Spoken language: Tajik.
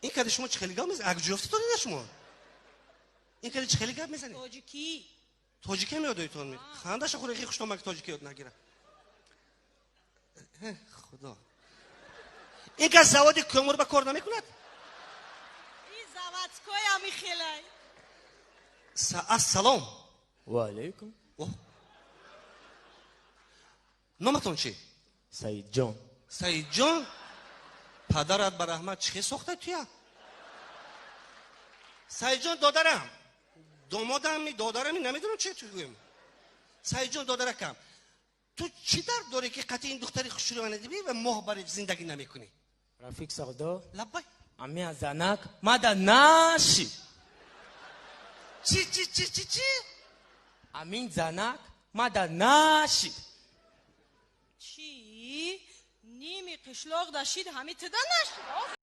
Ин кади шумо чӣ хеле гап мезанед? Ак ҷуфтитон ина шумо? Ин кади чӣ хеле гап мезанед? Тоҷикӣ. Тоҷикӣ ҳам ёдоитон ме? Хандаша хӯре, хи хуштомак тоҷикӣ ёд нагира. Худо. Ин кас заводи кӯмур ба кор намекунад? И заводской ами хелай. Ассалом. Ва алейкум. Номатон чӣ? Саидҷон. Саидҷон? Падарат ба раҳмат, чӣ хел сохта туя? Саидҷон додарам. Домодами, додарами, намедонам чӣ гӯем. Саидҷон додаракам. Ту чӣ дард дорӣ, ки қатъи ин духтари хушрӯяна дибӣ ва моҳ бари зиндагӣ намекунӣ? Рафиқ Сардор. Лаббай. Ами занак мада наши. Чӣ, чӣ, чӣ, чӣ, чӣ? Амин занак мада наши. Чӣ? Ними қишлоқ дашид, ҳами тида нашид.